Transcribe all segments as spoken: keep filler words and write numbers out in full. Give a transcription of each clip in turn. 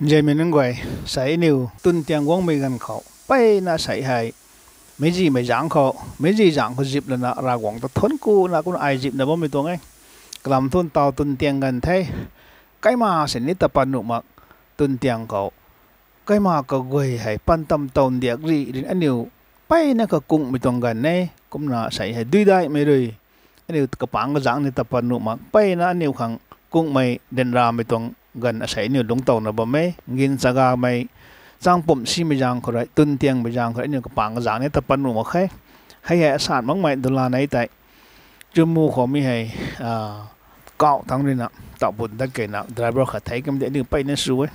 Nzianmei nunc guay, sei aniu twn tiang guangmei ganv khou mpeyna sei hei meiczi mei zaeng khou, meiczi zaeng khou zip lana Ravguangc ta thuanc kuna kumna ai zipna bammei tuang e. Kalam thu taw twn tiang ganv the, kaima sini ta pat nuh mak, twn tiang khou kaima kaguay hei pan tam tow ndiak rih rina aniu mpeyna kakungmei tuang ganv e. Kumna sei hei duidaihmei rui aniu kapangc kazaengc ni ta pat nuh mak, mpeyna aniu khang kungmei ryanramei tuang ganv asei aniu lungctowna bam e. Ngin chagamei chang pumc simei zaeng khou rui, twn tiangmei zaeng khou rui aniu kapangc kazaengc ni ta pat nuh mak khe. Hei hei asan makmei dula nei tei Chumu khou mi hei kauh thangc ruina, taw bun dat keyna driver khat thei kam di aniu mpeyna sw e.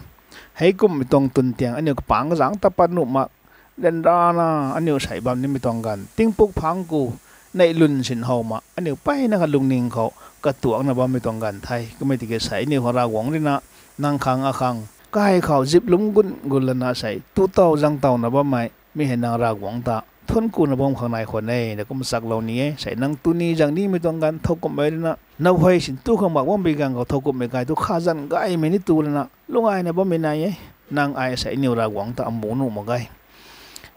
Heikumhmei tuang twn tiang aniu kapangc kazaengc ta pat nuh mak, ryanrana aniu sei bam nimei tuang ganv, tingpuk phangc ku, neih lwn sin how mak, aniu mpeyna kalungning khou katuakna bammei tuang ganv the. Kummei tiki sei aniu khang Ravguangc ruina nang khang akhang, kai khou zip lungc gun gun lana sei tu tow zaeng towna bammei mi hei nang Ravguangc ta thuanc kuna bam khang nai khwan e na kum chaklou ni e. Sei nang tuni zaeng nimei tuang ganv thowkumhmei ruina now hei sin tu khang mak bammei ganv khou thowkumhmei kai tu kha zanc gaymei ni tu lana lung aina bammei nai e. Nang ai sei aniu Ravguangc ta amuh nuh mak ge.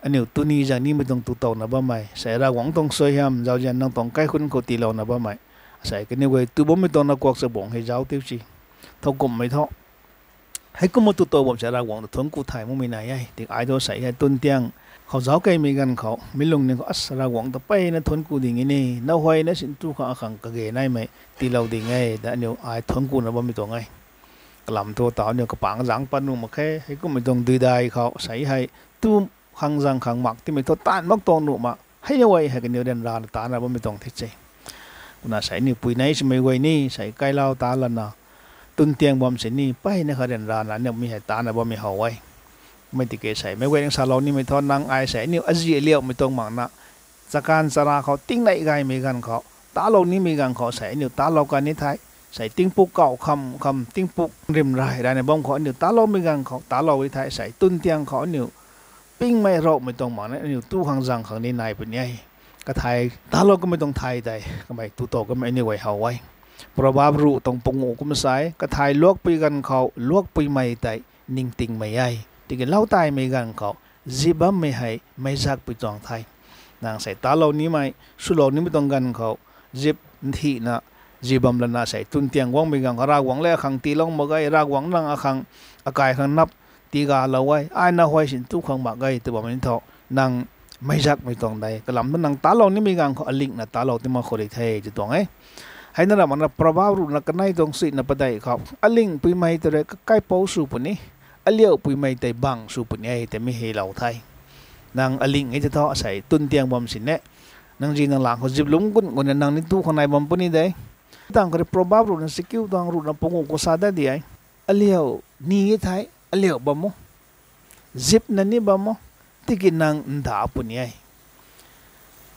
Aniu tuni zaeng nimei tuang tu towna bammei sei Ravguangc tuang suaihiam zauzian nang tuang kaikhunc khou tiilouna bammei, sei kaniw guay tu bammei tuang na kuak chabuang hei zauc tiu si, thowkumhmei thu heikumna tu tow bam sei Ravguangc ta thuanc ku thay makmei nai e. Tiki ai thu sei hei twn tiang khou zauc keymei ganv khou mi lungning khou as Ravguangc ta mpeyna thuanc ku ding e ni, now hei na sin tu khang akhang kage naimei tiilou ding e ta aniu ai thuanc kuna bammei tuang e. Kalam thu taw aniu kapangc zaeng pat nuh mak khe. Heikumhmei tuang duidai khou sei hei tu khang zaeng khang mak timei thu taanv mak tuang nuh mak, hei na guay hei kaniw ryanrana tana bammei tuang the se. Kumna sei aniu pui nei simei guay ni sei kailou ta lana twn tiang bam sini mpeyna kha ryanrana aniu mi hei tana bammei how e. Kummei tiki sei meic guay nang salou nimei thu nang ai sei aniu azi aliauhmei tuang makna chakan chara khou tingnei gaymei ganv khou, talou nimei ganv khou sei aniu talou kan ni the. Sei tingpuk kauh kham kham, tingpuk rimrai rana bam khou aniu taloumei ganv khou talou e the. Sei twn tiang khou aniu pingmei rouhmei tuang makna aniu tu khang zaeng khang ni nai puni e. Kathai talou kamei tuang thay tei kamei tu tow kamei aniu guay how e. Proverb ruh tuang panguh kum sa e, kathai luakpui ganv khou luakpuimei tei ningtingmei e. Tiki lau taimei ganv khou zip bammei hei meic zakpui tuang the. Nang sei talou nimei, swlou nimei tuang ganv khou zip nthihna zip bam lana sei twn tiang guangmei ganv khou Ravguangc le akhang tiilou mak ge, Ravguangc nang akhang akai khang nap tigalou e, ai now hei sin tu khang mak ge tw bammei thu nang meic zakmei tuang de. Kalam thu nang talou nimei ganv khou alingna talou ti mak khou rui the tw tuang e. Hei na ra makna Proverb ruhna kanei tuang suina padeih khou alingpuimei tei rui kakaipouc sw puni, aliauhpuimei tei bang sw puni e tei mi hei lou the. Nang aling e tei thu asei twn tiang bam sini nang zi nang lang khou zip lungc gun gunna nang ni tu khang nai bam puni de. Tang khou rui Proverb ruhna sikiu tuang ruhna panguh khou sa dat di e, aliau ni e thei aliauh bam o, zipna ni bam o, tiki nang nda puni e.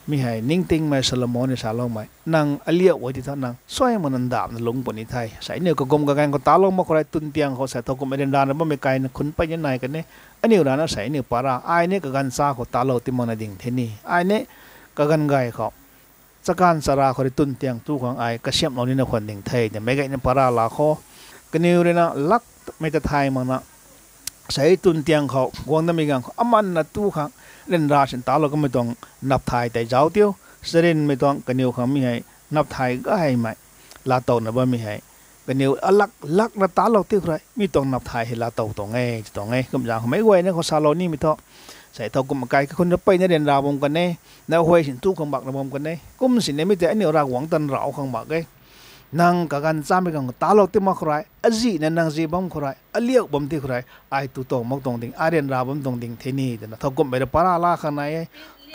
Mi hei ningtingmei Solomon ni saloumei, nang aliauh e tei thu nang suai makna ndapna lungc puni the. Sei aniu kagum kaganv khou talou mak khou rui twn tiang khou sei thowkumhmei ryanrana bammei kaina khunc mpeyna nai kan e. Aniu rana sei aniu para ai ni kaganv cha khou talou ti makna ding the ni, ai ni kaganv gay khou chakan chara khou rui twn tiang tu khang ai kasiamhlou nina khwan ding the twmei gayna para la khou kaniw ruina lakmei ta thay makna sei twn tiang khou guang damei ganv khou amanna tu khang ryanra sin talou kamei tuang nap thay tei zauc tiu. Charynmei tuang kaniw khang mi hei nap thay gaymei laatowna bammei hei kaniw alak lakna talou ti khou rui mi tuang nap thay hei laatow tuang e tw tuang e. Kumzaeng khoumei guayna khou salou nimei thu sei thowkumhmei kai kakhun ra mpeyna ryanra bam kan e, now hei sin tu khang makna bam kan e. Kum sinimei tei aniu Ravguangc tan rau khang mak e. Nang kaganv chamei ganv khou talou ti mak khou rui, azihna nang zi bam khou rui, aliauh bam ti khou rui ai tu tow mak tuang ding, ai ryanra bam tuang ding the ni twna thowkumhmei ra para la khang nai e.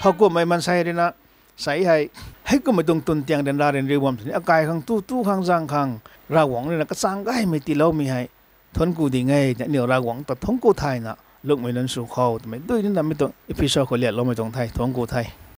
Thowkumhmei maansei ruina sei hei heikumhmei tuang twn tiang ryanra ryanriu bam sini akai khang tu tu khang zaeng khang Ravguangc ruina kachang gaymei tiiloumei hei thuanc ku ding e tei aniu Ravguangc ta thuanc ku thayna lungmei nunc sw khou twmei dui nina mi tuang episode khou liatloumei tuang the. Thuanc ku the.